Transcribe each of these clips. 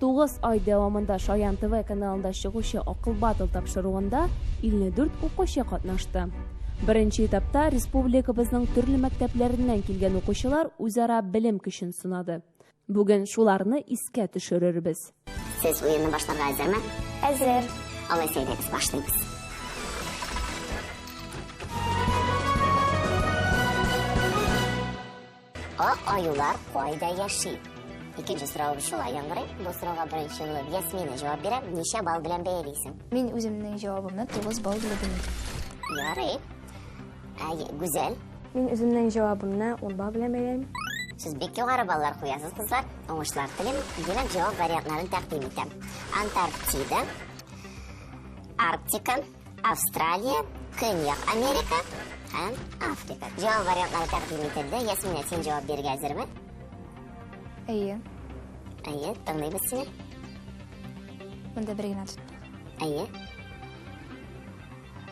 9 ай дәвамында Шаян ТВ каналында чыгучы Акыл Батл тапшыруында 54 укучы катнашты. Беренче этапта республикабызның төрле мәктәпләреннән килгән укучылар үзара белем көчен сынады. Бүген шуларны искә төшерербез. Сез уенны башларга әзерме? Әзер. Алайса әйдәгез башлыйбыз. Ак аюлар кайда яши? Икенче соравым шулай яңгырый. Бу сорауга беренче булып Ясмина җавап бирә. Ничә балл белән бәялисең? Мин үземнең җавабымны 9 балл белән бәялим. Ярый. Ә, Гүзәл, Мин үземнең җавабымны 10 балл белән бәялим. Сез бик югары баллар куясыз, кызлар. Уңышлар телим. Димәк, җавап вариантларын тәкъдим итәм. Антарктида, Арктика, Австралия, Көньяк Америка һәм Африка. Җавап вариантлары тәкъдим ителде. Ясмина, син җавап бирергә әзерме? Әйе. Әйе, тыңлыйбыз сине. Монда бер генә тот. Әйе.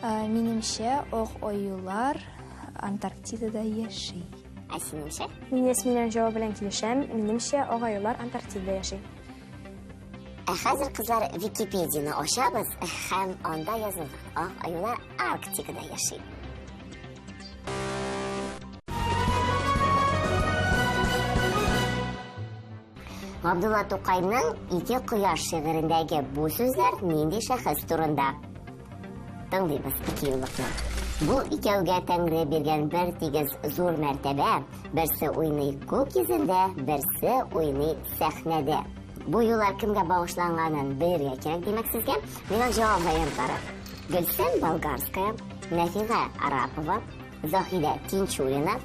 Минемчә, ак аюлар Антарктидада яши. Ә синеңчә? Мин Ясминаның җавабы белән килешәм. Минемчә, ак аюлар Антарктидада яши. Ә хәзер, кызлар, Википедияне ачабыз һәм анда язылган ак аюлар Арктикада яши. Габдулла Тукайның Ике кояш шигырендәге бу сүзләр нинди шәхес турында? Тыңлыйбыз ике юллыкны. Бу икәүгә Тәңре биргән бер тигез зур мәртәбә, берсе уйный күк йөзендә, берсе уйный сәхнәдә. Бу юллар кемгә багышланганын белергә кирәк, димәк сезгә. Миңа җавап вариантлары. Гөлсем Болгарская, Нәфига Арапова, Заһидә Тинчурина,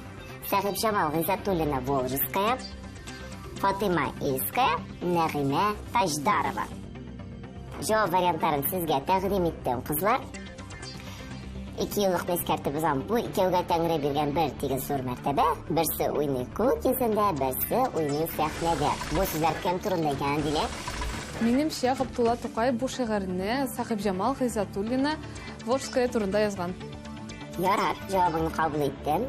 Сәхибҗамал Гыйззәтуллина Волжская, Фатыйма Ильская, Нәгыймә Таҗдарова. Җавап вариантларын сезгә тәкъдим иттем, кызлар. Ике еллыкны искәртеп узам. Бу икәүгә Тәңре биргән бер тигез зур мәртәбә. Берсе уйный күк йөзендә, берсе уйный сәхнәдә. Бу сүзләр кем турында икән, Дилә? Минемчә, Габдулла Тукай бу шигырьне Сәхибҗамал Гыйззәтуллина Волжская турында язган. Ярар, җавабыңны кабул иттем.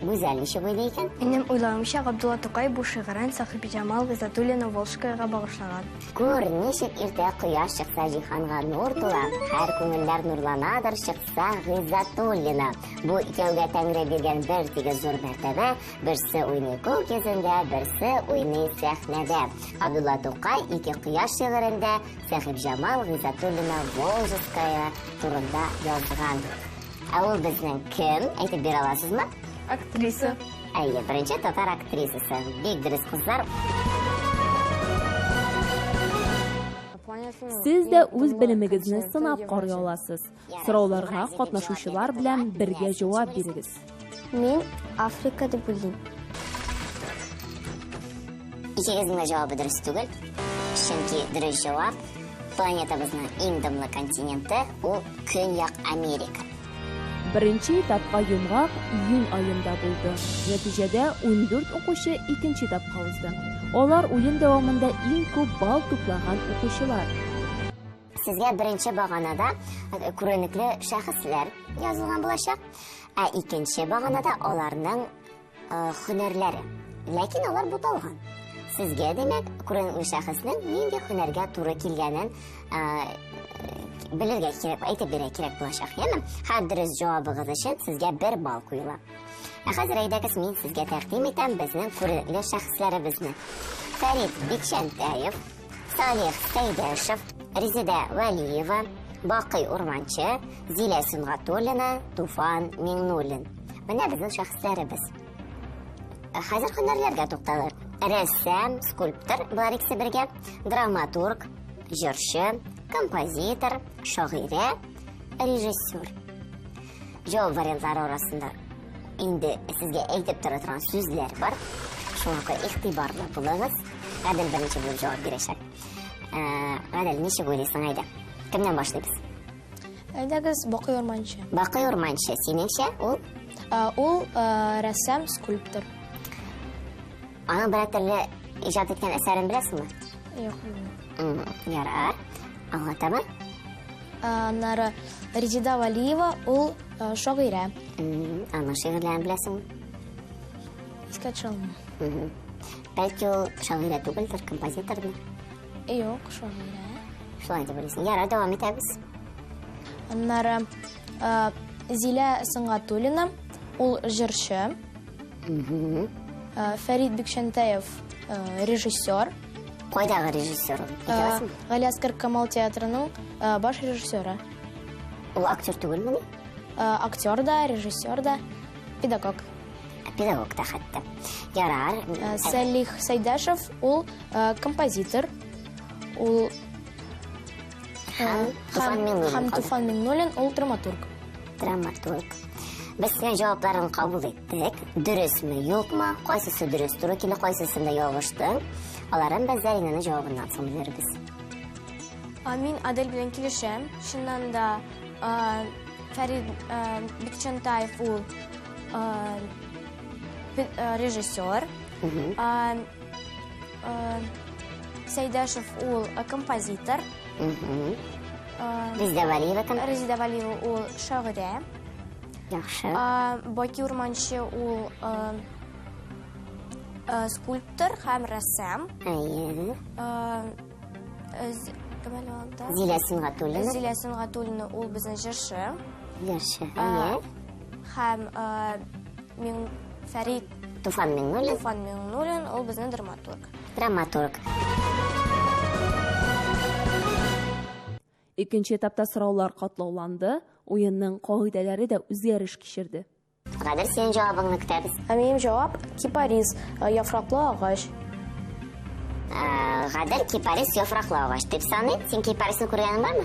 Гүзәл ничек уйлый икән? Минем уйлавымча, Габдулла Тукай бу шигырен Сәхибҗамал Гыйззәтуллина Волжскаяга багышлаган. Күр, ничек иртә кояш чыкса җиһанга нур тула, һәр күңелләр нурланадыр чыкса Гыйззәтуллина. Бу икәүгә Тәңре биргән бер тигез зур мәртәбә, берсе уйный күк йөзендә, берсе уйный сәхнәдә. Габдулла Тукай Ике кояш шигырендә Сәхибҗамал Гыйззәтуллина Волжская турында язган. Ә ул безнең кем? Әйтеп бирә аласызмы? Актриса. Әйе, беренче татар актрисасы. Бик дөрес, кызлар. Сез дә үз белемегезне сынап карый аласыз. Сорауларга катнашучылар белән бергә җавап бирегез. Мин Африка дип уйлыйм. Икегезнең дә җавабы дөрес түгел. Чөнки дөрес җавап планетабызның иң дымлы континенты ул Көньяк Америка. Беренче этапка йомгак июнь аенда булды. Нәтиҗәдә 14 укучы икенче этапка узды. Алар уен дәвамында иң күп балл туплаган укучылар. Сезгә беренче баганада күренекле шәхесләр язылган булачак, ә икенче баганада аларның һөнәрләре. Ләкин алар буталган. Сезгә, димәк, күренекле шәхеснең нинди һөнәргә туры килгәнен белергә кирәк, әйтеп бирергә кирәк булачак, яме? Һәр дөрес җавабыгыз өчен сезгә бер балл куела. Ә хәзер әйдәгез, мин сезгә тәкъдим итәм безнең күренекле шәхесләребезне. Фәрит Бикчәнтәев, Салих Сәйдәшев, Резеда Вәлиева, Бакый Урманчы, Зилә Сөнгатуллина, Туфан Миңнуллин. Менә безнең шәхесләребез. Ә хәзер һөнәрләргә тукталыйк. Рәссам, скульптор, болар икесе бергә, драматург, җырчы, композитор, шагыйрә, режиссер. Җавап вариантлары арасында инде сезгә әйтеп тора торган сүзләр бар. Шуңа күрә игътибарлы булыгыз. Гадел беренче булып җавап бирәчәк. Гадел, ничек уйлыйсың, әйдә? Кемнән башлыйбыз? Әйдәгез, Бакый Урманчы. Бакый Урманчы, синеңчә, ул? Ул рәссам, скульптор. Аның берәр төрле иҗат иткән әсәрен беләсеңме? Юк, белмим. Ярар. Аңа таба? Аннары Резеда Валиева, ул шагыйрә. Аның шигырьләрен беләсеңме? Искә төшә алмыйм. Бәлки ул шагыйрә түгелдер, композитордыр? Юк, шагыйрә. Шулай дип уйлыйсың. Ярар, дәвам итәбез. Аннары Зилә Сөнгатуллина, ул җырчы. Фәрит Бикчәнтәев, режиссер. Кайдагы режиссер ул? Әйтә аласыңмы? Галиәсгар Камал театрының баш режиссеры. Ул актер түгелмени? Актер да, режиссер да, педагог. Педагог та хәтта. Ярар. Сәлих Сәйдәшев ул композитор. Ул Һәм Туфан Миңнуллин. Һәм Туфан Миңнуллин ул драматург. Драматург. Без синең җавапларын кабул иттек. Дөресме, юкмы? Кайсысы дөрес туры килә, кайсысында ялгыштың? Аларын без Зәринәнең җавабыннан соң белербез. Мин Адель белән килешәм. Чыннан да, Фәрид Бикчәнтаев ул режиссер. Сәйдәшев ул композитор. Резеда Валиева кем? Резеда Валиева ул шагыйрә. Яхшы. Баки Урманчы ул скульптор һәм рәссам. Әйе. Кем әле анда? Зилә Сөнгатуллина. Зилә Сөнгатуллина ул безнең җырчы. Җырчы, әйе. Һәм мин Фәрит Туфан Миңнуллин. Туфан Миңнуллин ул безнең драматург. Драматург. Икенче этапта сораулар катлауланды, уенның кагыйдәләре дә үзгәреш кичерде. Гадел, синең җавабыңны көтәбез. Ә минем җавап кипарис, яфраклы агач. Гадел кипарис яфраклы агач дип саный. Син кипарисны күргәнең бармы?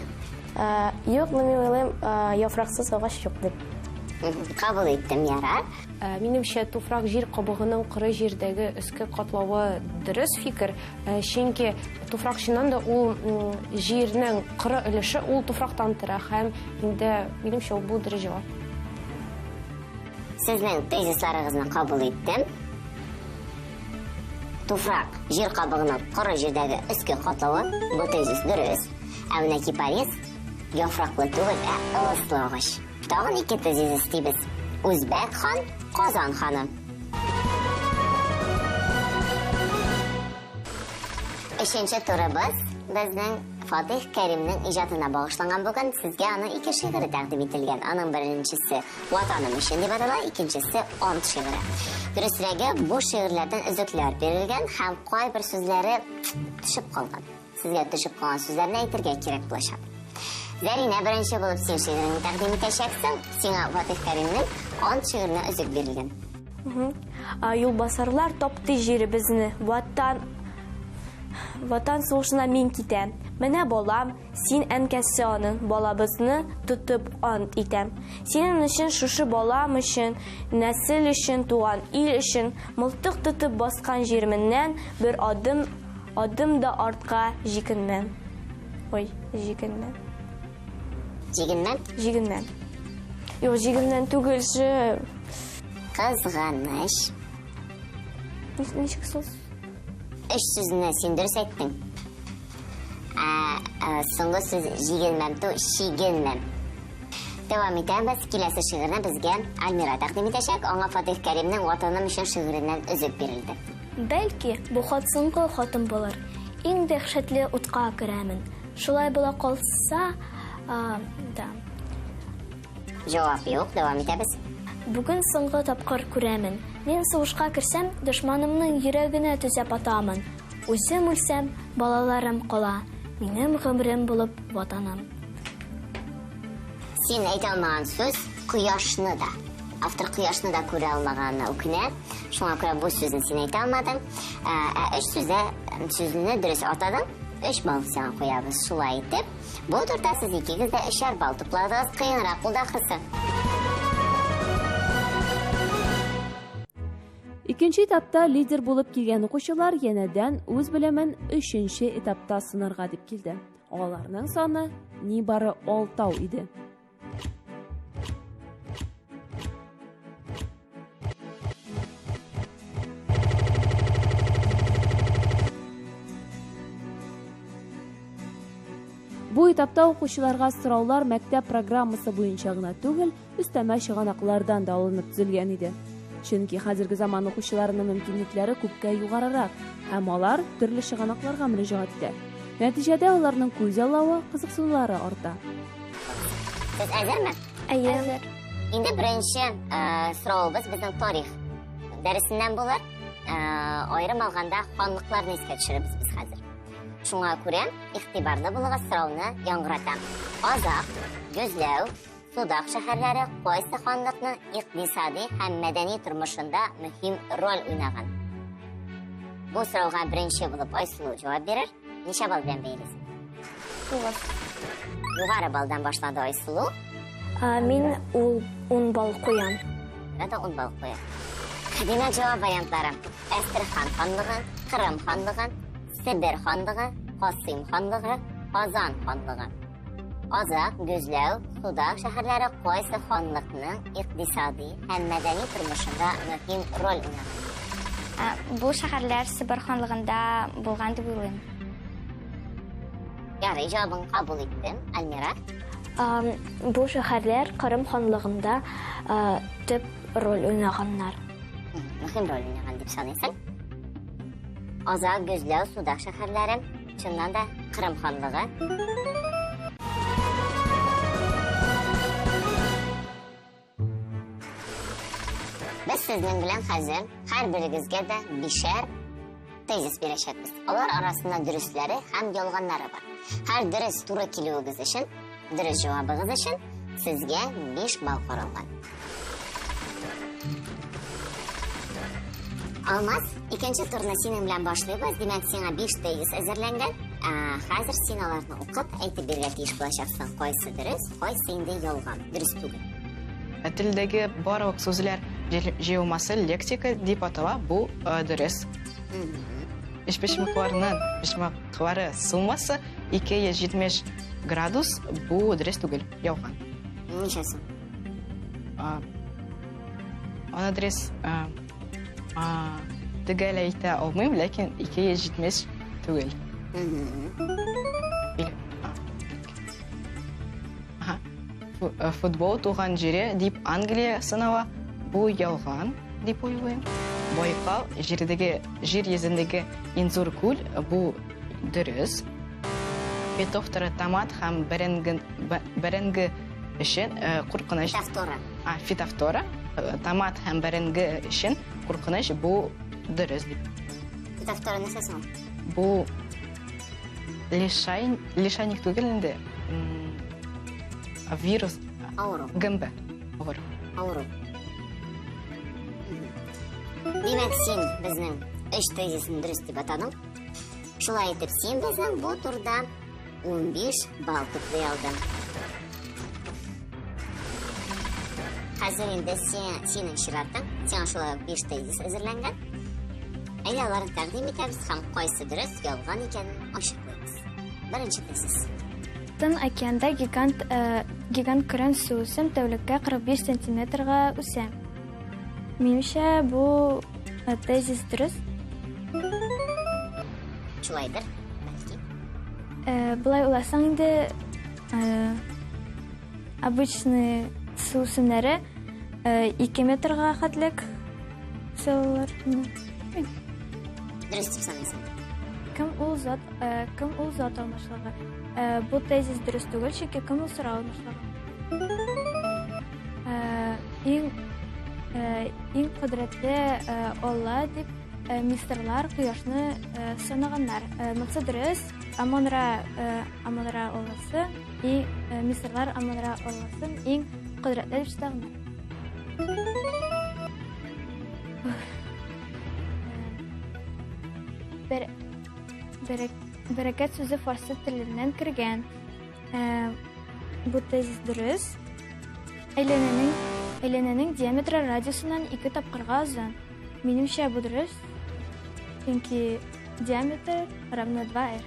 Юк, но мин уйлыйм, яфраксыз агач юк дип. Кабул иттем, ярар. Минемчә, туфрак җир кабыгының коры җирдәге өске катлавы дөрес фикер, чөнки туфрак чыннан да ул җирнең коры өлеше ул туфрактан тора һәм инде минемчә бу дөрес җавап. Сезнең тезисларыгызны кабул иттем. Туфрак җир кабыгының коры җирдәге өске катлавы, бу тезис дөрес. Ә менә кипарис яфраклы түгел, ә ылыслы агач. Тагын ике тезис өстибез. Үзбәк хан, Казан ханы. Өченче турыбыз безнең Фатих Кәримнең иҗатына багышланган бүген. Сезгә аның ике шигыре тәкъдим ителгән. Аның беренчесе Ватаным өчен дип атала, икенчесе Ант шигыре. Дөресрәге, бу шигырьләрдән өзекләр бирелгән һәм кайбер сүзләре төшеп калган. Сезгә төшеп калган сүзләрне әйтергә кирәк булачак. Зәринә, беренче булып син шигыреңне тәкъдим итәчәксең. Сиңа Фатих Кәримнең Ант шигыренә өзек бирелгән. Юлбасарлар тапты җиребезне. Ватан Ватан сугышына мин китәм. Менә балам, син әнкәсе аның, балабызны тотып ант итәм. Синең өчен, шушы балам өчен, нәсел өчен, туган ил өчен, мылтык тотып баскан җиременнән бер адым, адым да артка җикенмәм. Ой, җикенмәм. Җигенмәм? Җигенмәм. Юк, җигенмәм түгел, ше. Кызганыч. Ничек сүз? Өч сүзне син дөрес әйттең. Ә соңгы сүз җигенмәм ту чигенмәм. Дәвам итәбез. Киләсе шигырьне безгә Альмира тәкъдим итәчәк. Аңа Фатих Кәримнең Ватаным өчен шигыреннән өзек бирелде. Бәлки, бу хат соңгы хатым булыр. Иң дәһшәтле утка керәмен. Шулай була калса, да. Җавап юк, дәвам итәбез. Бүген соңгы тапкыр күрәмен. Мин сугышка керсәм, дошманымның йөрәгенә төзәп атамын. Үзем үлсәм, балаларым кала. Минем гомерем булып Ватаным. Син әйтә алмаган сүз кояшны да. Автор кояшны да күрә алмаганына үкенә. Шуңа күрә бу сүзне син әйтә алмадың. Ә өч сүздә сүзне дөрес атадың. Өч балл сиңа куябыз. Шулай итеп, бу турда сез икегез дә өчәр балл тупладыгыз. Кыенрак булды ахрысы. Икенче этапта лидер булып килгән укучылар янәдән үз белемен өченче этапта сынарга дип килде. Аларның саны нибары алтау иде. Бу этапта укучыларга сораулар мәктәп программасы буенча гына түгел, өстәмә чыганаклардан да алынып төзелгән иде. Чөнки хәзерге заман укучыларының мөмкинлекләре күпкә югарырак, һәм алар төрле чыганакларга мөрәҗәгать итә. Нәтиҗәдә аларның күзаллавы, кызыксынулары арта. Сез әзерме? Әйе. Әзер. Инде беренче соравыбыз безнең тарих дәресеннән булыр. Аерым алганда ханлыкларны искә төшерәбез без хәзер. Шуңа күрә игътибарлы булыгыз, сорауны яңгыратам. Азак, Гөзләү, Судак шәһәрләре кайсы ханлыкның икътисади һәм мәдәни тормышында мөһим роль уйнаган? Бу сорауга беренче булып Айсылу җавап бирер. Ничә балл белән бәялисең? 9. Югары баллдан башлады Айсылу. Мин ул 10 балл куям. Мин дә 10 балл куям. Димәк, җавап вариантлары: Әстерхан ханлыгы, Кырым ханлыгы, Себер ханлыгы, Касыйм ханлыгы, Казан ханлыгы. Азак, Гөзләү, Судак шәһәрләре кайсы ханлыкның икътисади һәм мәдәни тормышында мөһим роль уйнаган? Бу шәһәрләр Себер ханлыгында булган дип уйлыйм. Ярый, җавабын кабул иттем. Альмира? Бу шәһәрләр Кырым ханлыгында төп роль уйнаганнар. Мөһим роль уйнаган дип саныйсың. Азак, Гөзләү, Судак шәһәрләре, чыннан да, Кырым ханлыгы. Без сезнең белән хәзер һәрберегезгә дә бишәр тезис бирәчәкбез. Алар арасында дөресләре һәм ялганнары бар. Һәр дөрес туры килүегез өчен, дөрес җавабыгыз өчен сезгә 5 балл каралган. Алмаз, икенче турны синең белән башлыйбыз. Димәк, сиңа 5 тезис әзерләнгән. Хәзер син аларны укып, әйтеп бирергә тиеш булачаксың. Кайсы дөрес, кайсы инде ялган, дөрес түгел. Телдәге барлык сүзләр җыелмасы лексика дип атала, бу дөрес. Өчпочмакларның почмаклары суммасы 270 градус, бу дөрес түгел, ялган. Ничә соң? Аны дөрес төгәл әйтә алмыйм, ләкин 270 түгел. Футбол туган җире дип Англия санала, бу ялган дип уйлыйм. Байкал җирдәге җир йөзендәге иң зур күл, бу дөрес. Фитофтора томат һәм бәрәңге өчен куркыныч. Фитофтора. Фитофтора томат һәм бәрәңге өчен куркыныч, бу дөрес дип. Фитофтора нәрсә соң? Бу лишайник түгел инде. Вирус. Авыру. Гөмбә. Авыру. Авыру. Димәк, син безнең өч тезисын дөрес дип атадың. Шулай итеп, син безнең бу турда 15 балл туплый алдың. Хәзер инде синең чиратың. Сиңа шулай ук 5 тезис әзерләнгән. Әйдә, аларны тәкъдим итәбез һәм кайсы дөрес, ялган икәнен ачыклыйбыз. Беренче тезис. Тын океанда гигант гигант көрән суүсем тәүлеккә 45 сантиметрга үсә. Минемчә, бу тезис дөрес. Шулайдыр, бәлки. Болай уйласаң инде, обычный суүсемнәре 2 метрга хәтлек үсә алалар. Дөрес дип саныйсың. Кем ул зат, кем ул зат алмашлыгы? Бу тезис дөрес түгел, чөнки кем ул сорау алмашлыгы. Иң иң кодрәтле Алла дип мисырлар кояшны санаганнар. Монысы дөрес. Амон-Ра Амон-Ра Алласы и мисырлар Амон-Ра Алласын иң кодрәтле дип санаганнар. Бер бәрәкәт сүзе фарсы теленнән кергән. Бу тезис дөрес. Әйләнәнең әйләнәнең диаметры радиусыннан 2 тапкырга озын. Минемчә, бу дөрес. Чөнки диаметр равно 2r.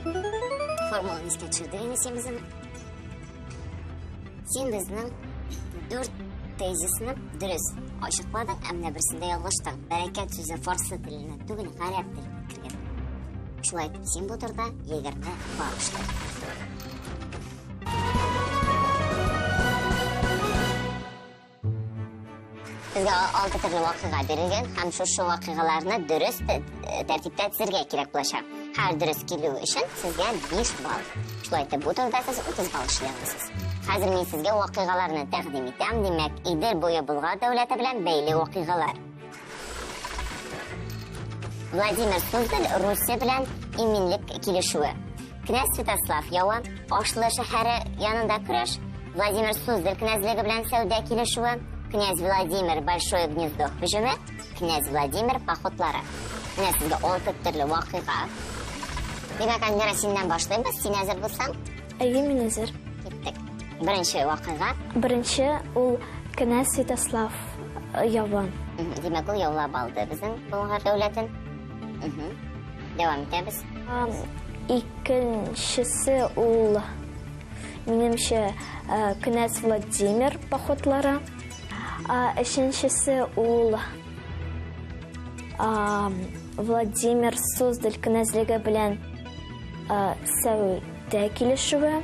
Формуланы искә төшердек инде син безнең. Син безнең 4 тезисны дөрес ачыкладың, ә менә берсендә ялгыштың. Бәрәкәт сүзе фарсы теленнән түгел, гарәп теленнән кергән. Шулай итеп, син бу турда 20 балл эшләдең. Безгә 6 төрле вакыйга бирелгән һәм шушы вакыйгаларны дөрес тәртиптә тезергә кирәк булачак. Һәр дөрес килү өчен сезгә 5 балл. Шулай итеп, бу турда сез 30 балл эшли аласыз. Хәзер мин сезгә вакыйгаларны тәкъдим итәм. Димәк, Идел буе Болгар дәүләте белән бәйле вакыйгалар. Владимир Суздаль Русия белән иминлек килешүе. Князь Святослав явы, Ашлы шәһәре янында көрәш, Владимир Суздаль князьлеге белән сәүдә килешүе, князь Владимир Большое гнездо һөҗүме, князь Владимир походлары. Менә сезгә алты төрле вакыйга. Димәк, Альмира, синнән башлыйбыз. Син әзер булсаң? Әйе, мин әзер. Киттек. Беренче вакыйга. Беренче ул кенәз Святослав э, явы. Димәк, ул яулап алды безнең Болгар дәүләтен. Дәвам итәбез. Икенчесе ул минемчә э, кенәз Владимир походлары. Өченчесе ул Владимир Суздаль кенәзлеге белән сәүдә килешүе.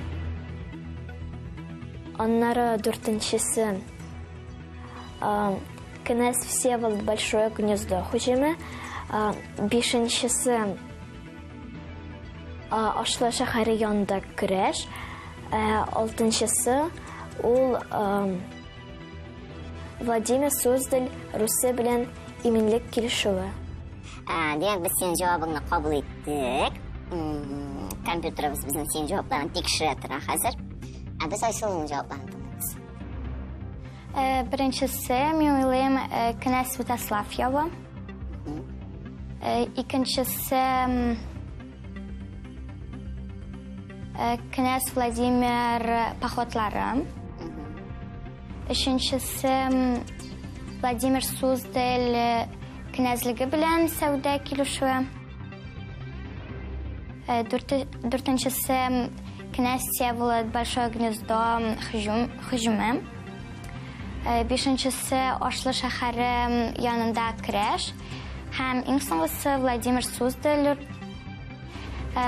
Аннары дүртенчесе кенәз Всеволод Большое Гнездо һөҗүме. Бишенчесе Ашлы шәһәре янында көрәш. Алтынчысы ул Владимир Суздаль Русе белән иминлек килешүе. Димәк, без синең җавабыңны кабул иттек. Компьютерыбыз безнең синең җавапларыңны тикшерә тора хәзер. Ә без Айсылуның җавапларын тыңлыйбыз. Э, беренчесе, мин уйлыйм, э, кенәз Святослав явы. Э, икенчесе, кенәз Владимир походлары. Өченчесе, Владимир Суздаль кенәзлеге белән сәүдә килешүе. Дүртенчесе, кенәз Всеволод Большое Гнездо һөҗүме. Бишенчесе, Ашлы шәһәре янында көрәш. Һәм иң соңгысы Владимир Суздаль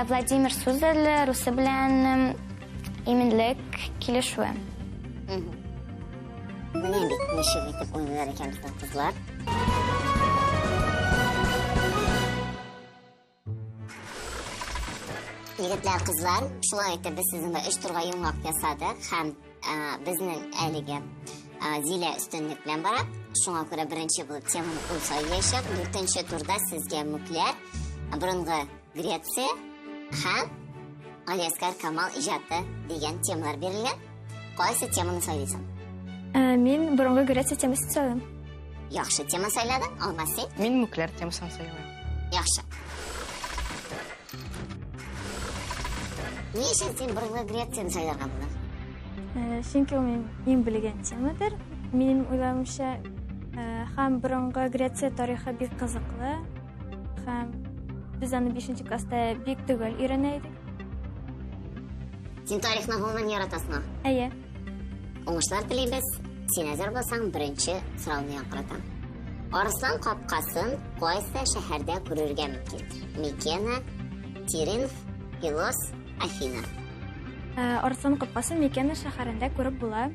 Владимир Суздаль Русы белән иминлек килешүе. Менә бит ничек итеп уйныйлар икән безнең кызлар. Егетләр, кызлар, шулай итеп без сезнең белән өч турга йомгак ясадык һәм безнең әлеге Зилә өстенлек белән бара. Шуңа күрә беренче булып теманы ул сайлаячак. Дүртенче турда сезгә мүкләр, борынгы Греция һәм Галиәсгар Камал иҗаты дигән темалар бирелгән. Кайсы теманы сайлыйсың? Мин борынгы Греция темасын сайлыйм. Яхшы тема сайладың, Алмаз син? Мин мүкләр темасын сайлыйм. Яхшы. Ни өчен син борынгы Грецияне сайларга булдың? Э, чөнки ул минем иң белгән темадыр. Минем уйлавымча, э, һәм борынгы Греция тарихы бик кызыклы. Һәм без аны 5 класста бик төгәл өйрәнә идек. Син тарихны гомумән яратасыңмы? Әйе. Уңышлар телибез. Син әзер булсаң, беренче сорауны яңгыратам. Арыслан капкасын кайсы шәһәрдә күрергә мөмкин? Микена, Тиринф, Пилос, Афина. Э, Арыслан капкасын Микена шәһәрендә күреп була.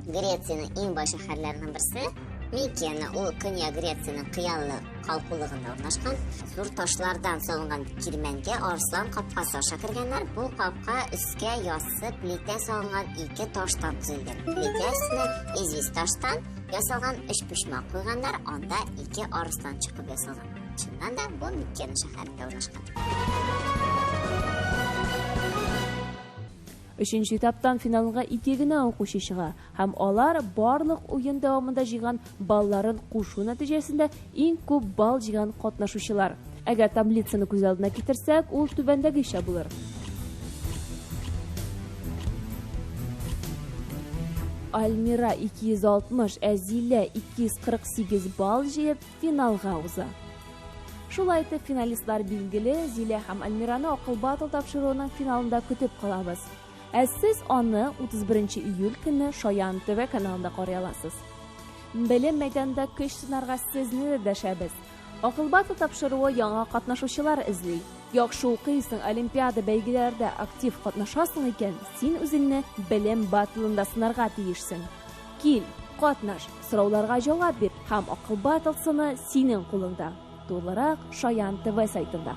Грециянең иң бай шәһәрләренең берсе Микена. Ул Көньяк Грециянең кыялы калкулыгында урнашкан. Зур ташлардан салынган кирмәнгә арыслан капкасы аша кергәннәр. Бу капка өскә яссы плитә салынган ике таштан төзелгән. Плитә өстенә известь таштан ясалган өчпочмак куйганнар, анда ике арыслан чыгып ясалган. Чыннан да, бу Микена шәһәрендә урнашкан. Өченче этаптан финалга ике генә укучы чыга һәм алар барлык уен дәвамында җыйган балларын кушу нәтиҗәсендә иң күп балл җыйган катнашучылар. Әгәр таблицаны күз алдына китерсәк, ул түбәндәгечә булыр. Альмира 260, ә Зилә 248 балл җыеп, финалга уза. Шулай итеп, финалистлар билгеле, Зилә һәм Альмираны Акыл Батл тапшыруының финалында көтеп калабыз. Ә сез аны 31 июль көнне Шаян ТВ каналында карый аласыз. Белем мәйданында көч сынарга сезне дә дәшәбез. Акыл Батл тапшыруы яңа катнашучылар эзли. Яхшы укыйсың, олимпиада бәйгеләрдә актив катнашасың икән, син үзеңне белем баттлында сынарга тиешсең. Кил, катнаш, сорауларга җавап бир һәм Акыл Батл сыны синең кулыңда. Тулырак Шаян ТВ сайтында.